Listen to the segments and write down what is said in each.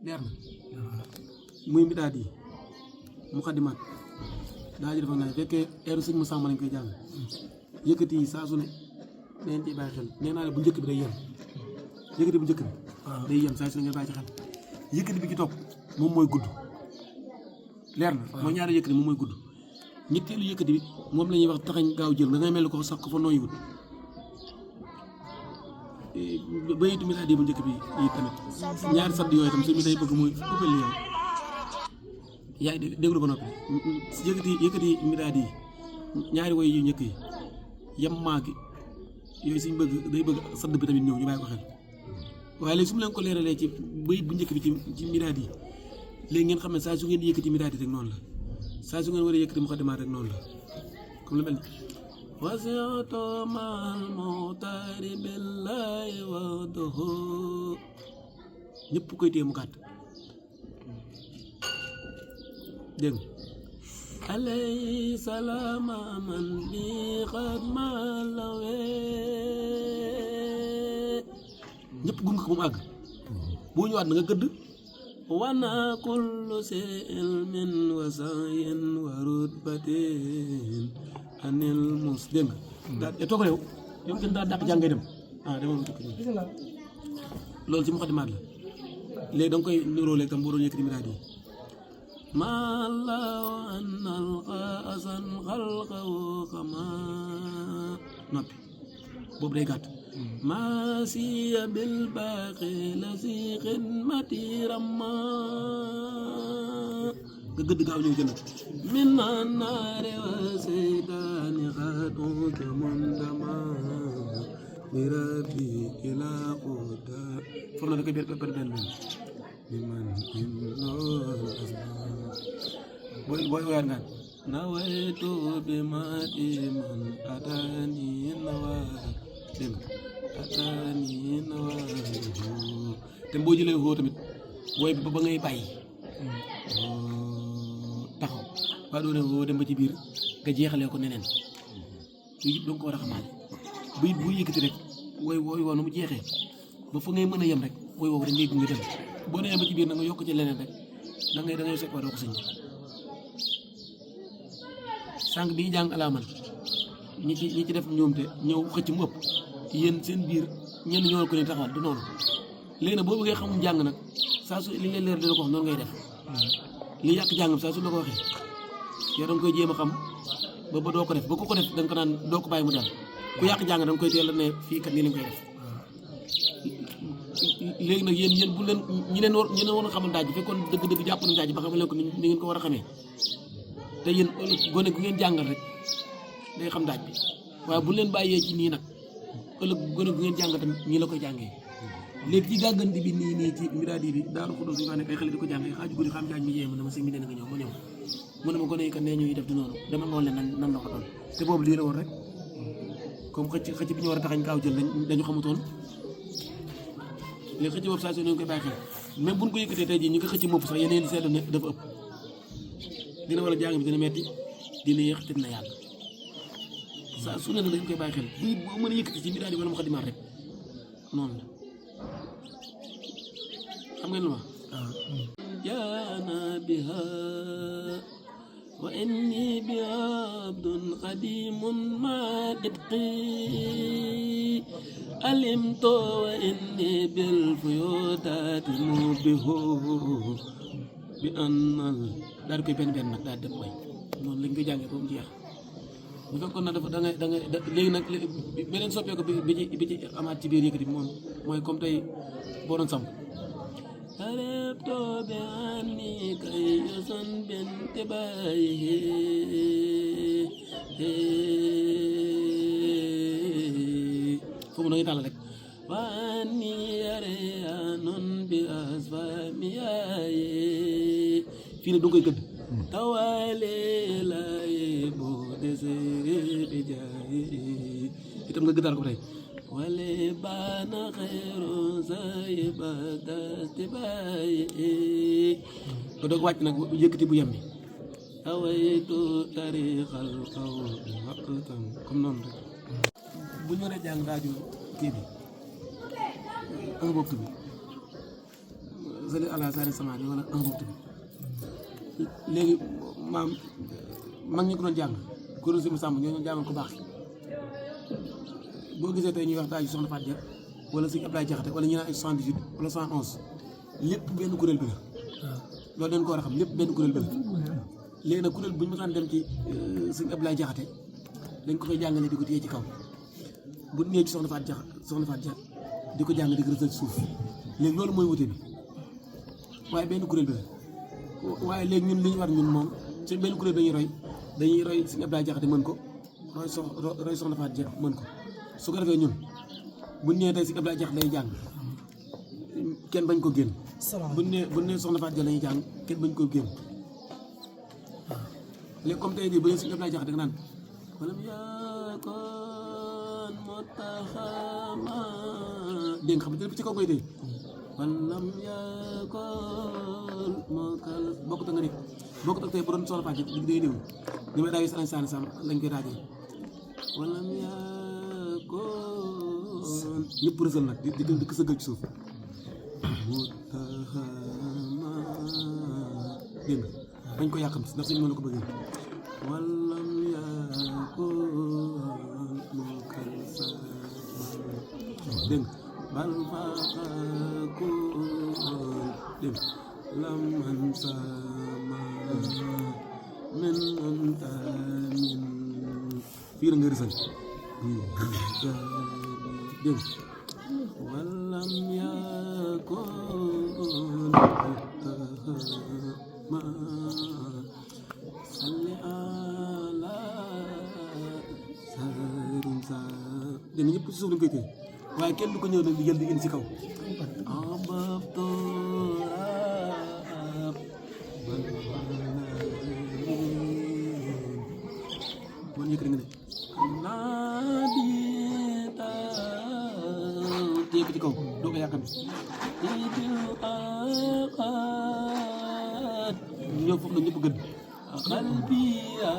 leer na muy midaad yi muqaddimaat daa ji dafa naa fekkee eeru sëñ mu sàmm lañ koy jàng yëkkati yi saa su ne neen ci bàyyi xel nee naa ne bu njëkk bi day yem yëkkati bu njëkk bi day yem saa su ne ngeen bàyyi ci xel yëkkati bi ci topp moom mooy gudd leer na mooy ñaari yëkkati moom mooy gudd ñetteelu yëkkati bi moom la ñuy wax taxañ gaaw jël da ngay mel ni ko sax ko fa nooy wut bayitu midaad yi bu njëkk bi yi tamit ñaari sadd yooyu tam suñu day bëgg muy ëppal yow yaa ngi déglu ba noppi yëkkati midaad yi ñaari woy yu njëkk yi yem maagi yooyu suñ bëgg day bëgg sadd bi tamit ñëw ñu bàyyi ko xel waaye léegi su mu leen ko leeralee ci bayit bu njëkk bi ci midaad yi léegi ngeen xam ne saa su ngeen yëkkati midaad yi rek noonu la saa su ngeen war a yëkkati muqaddimaat rek noonu la comme lu mel ni wasi'tu ma'al muxtaari billaahi wahdahu ñëpp koy téye mu gàtt dégg nga alayhi salaama man bi xat malawe ñëpp gunge ko mu àgg boo ñëwaat na nga gëdd wana kullu ilmin wa sa'yin wa rutbatin anil mus dégg nga daa toog réew yow kenn daa dàq jàngay dem demoon loolu ci muqaddimaat la léegi da nga koy niroo léegi tam boo doon yëkkati midaad yi ma law an alqa asan xalqahu kama noppi boobu day gàtt ma siya bil baaqi la si xidmati ramma nga gëdd gaaw ñëw jënd min naare wa seytaani xaatuka mundama bi rabbi ila quda foofu na da koy benn bi man in lool booy woyaat nga nawaytu bi mati man atani nawa dégg atani nawa te boo jëlee woo tamit booy ba ngay bàyyi taxaw waa doone woo dem ba ci biir nga jeexalee ko neneen yooyu yëpp danga ko war a xamaale bu yëkkati rek wooy woo nu mu jeexee ba fa ngay mën a yem rek wooy woowu rek ngay gunge dem boo nee ba ci biir na nga yokk ci leneen rek da ngay soppi doo ko sëñ sànq bi jàng alaaman ñi ci def ñoom te ñëw xëcc mu ëpp yéen seen biir ñenn ñoo ko ne taxawaat du noonu léegi nag boo bëggee xamum jàng nag saa su li leen leer dina ko wax noonu ngay def li yàq jàngam saa su la ko waxee yow da nga koy jéem a xam ba doo ko def ba ku ko def da nga ko naan doo ko bàyyi mu daal ku yàq jàng da nga koy teel a ne fii kat nii lañ koy def léegi nag yéen bu leen ñi leen war a xamal daaj bi fekkoon dëgg-dëgg jàpp nañ daaj ba xamal leen ko ni ngeen ko war a xamee te yéen gone gu ngeen jàngal rek day xam daaj bi waaye bu leen bàyyee ci nii nag ëllëg gone gu ngeen jàngal tamit ñii la koy jàngee léegi ci gàggante bi nii ci midaad yi bi daaru xudóos bi fa nekk ay xale di ko jàngee xaaju guddi xam jaaj mi yee ma ne ma si mi ne nga ñëw ma ñëw mu ne ma gone yi kat nee ñuy def du noonu dama nga woon leen nan la ko doon te boobu lii la woon rek comme xëcc bi ñu war a taxañ gaaw jël dañu xamutoon léegi xëcc boobu saa su ne ñu koy bàyyi xel même buñ ko yëkkatee tey jii ñu ko xëcc mopp sax yeneen seetlu ne dafa ëpp dina war a jàng bi dina metti dina yéex te dina yàgg saa su ne nag dañ koy bàyyi xel bii boo mën a yëkkati ci midaad yi wala muqaddimaat rek noonu la xam ngeen lu ma jaana biha wa inni biha abdun qadimun ma itqi alimtu wa inni bil fuyudati mubihu bi annal daal di koy benn nag daal di dem way noonu lañ koy jàngee ba mu jeex bu fekkoon na dafa da ngay léegi nag beneen soppeeku bi ci amaat ci biir yëkkati bi moom mooy comme tey boo doon samp arabtu bi anni kay yoson bint bayi foofu da ngay tàll rek wa anni yare anon bi asfami yaye fii ne du koy gëdd tawale laye bo desere bi jaye itam nga gëddaal ko tey wale bana xeero saye ba dasti baye nga doog wàcc nag yëkkati bu yem bi awaytu tarixal xaw waqtan comme noonu rek bu ñu waree jàng rajo kii bi un bopp bi sali ala sari sama wala un waxtu bi léegi maam mag ñi ko doon jàng kuréel si mu sàmm ñoo doon jàngal ko baax boo gisee tey ñuy wax daaju soxna Fatou Dia wala sëñ Abdoulaye Diakhaté wala ñu naan ay 78 wala 111 lépp benn kuréel bi la loolu dañ ko war a xam lépp benn kuréel bi la léegi nag kuréel bu ñu mësaan dem ci sëñ Abdoulaye Diakhaté dañ ko fay jàngale di ko téye ci kaw bu ñëwee ci soxna Fatou Dia di ko jàng di ko rësal ci suuf léegi loolu mooy wute bi waaye benn kuréel bi la waaye léegi ñun li ñu war ñun moom ci benn kuréel dañuy roy sëñ Abdoulaye Diakhaté mën ko roy soxna Fatou Dia mën ko su ko defee ñun bu ñu nee tey sëñ Abdoulaye Diakhaté lay jàng kenn bañ ko génn bu ñu nee soxna Fatou Dia lañuy jàng kenn bañ ko génn waaw léegi comme tey jii bu ñu sëñ Abdoulaye Diakhaté nga naan walam yakun mutaxama dégg nga xam ne ci kaw koy dee walam yakun mokal bokkut ak nga ne bokkut ak tey bu doon soxna Fatou Dia day déglu li may daawee sànni sam lañ koy daajee walam yakun ñëpp rësal nag di ko sëggal ci suuf mutaxama dégg nga bañ ko yàqam ndax suñu noonu la ko bëggee walam yakun mokal dégg nga bal faakun dégg nga lam sama min antamin fii la nga rësal dégg nga walam yakun ma salli ala sarin sa dégg nga ñëpp ci suuf lañ koy téye waaye kenn du ko ñëw nag di jël di indi ci kaw man yëkkati nga ne naadita téye ko ci kaw doo ko yàqam ñëw foofu nag ñëpp gën qalbiya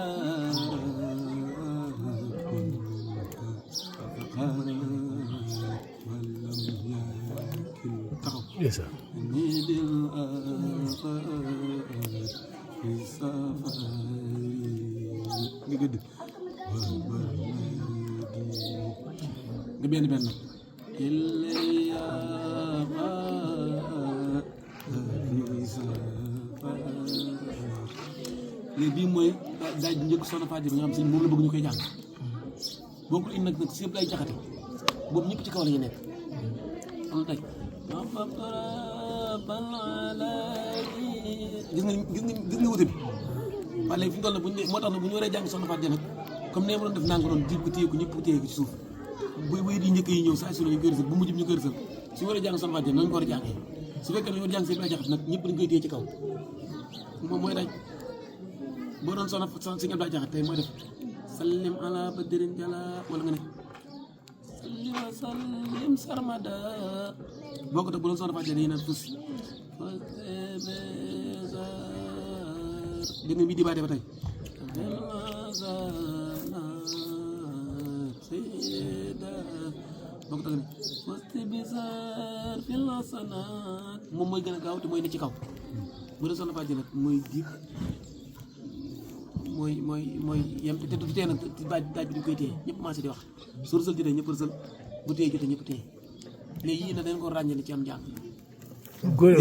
Yes, sir. nga gëdd nga benn nag léegi bii mooy daaj bi njëkk soxna Fatou Dia bi nga xam si moom la bëgg ñu koy jàng boo ko indi nag si yëpp lay jaxate boobu ñëpp ci kaw la ñu nekk am daj gis nga wute bi waaye léegi fi mu toll nag moo tax nag bu ñu waree jàng soxna Fatou Dia nag comme nee ma doon def naa nga doon jiib ko téye ko ñëpp téye ko ci suuf buy di njëkk yi ñëw saa su ne ñu koy rësal bu mujj ñu koy rësal su waree jàng soxna Fatou Dia noonu ko war a jàngee su fekkee ne yow jàng si yëpp lay jaxate nag ñëpp dañ koy téye ci kaw moom mooy daj boo doon soxna si Abdoulaye Diakhaté tey mooy def sallim ala badrin jala wala nga ne salli wa sallim sarmada boo ko def bu doon soxna Fatou Dia dañuy naan fus dégg nga bii di baatee ba tey boo ko teg ne wasti bizar fil hasanat moom mooy gën a gaaw te mooy ne ci kaw bu doon soxna Fatou Dia nag mooy diig mooy yem te du tee nag daaj bi dañ koy téye ñëpp commencé di wax su rësal jotee ñëpp rësal bu téye jotee ñëpp téye léegi yii nag dañ ko ràññale ci am njàng. Góor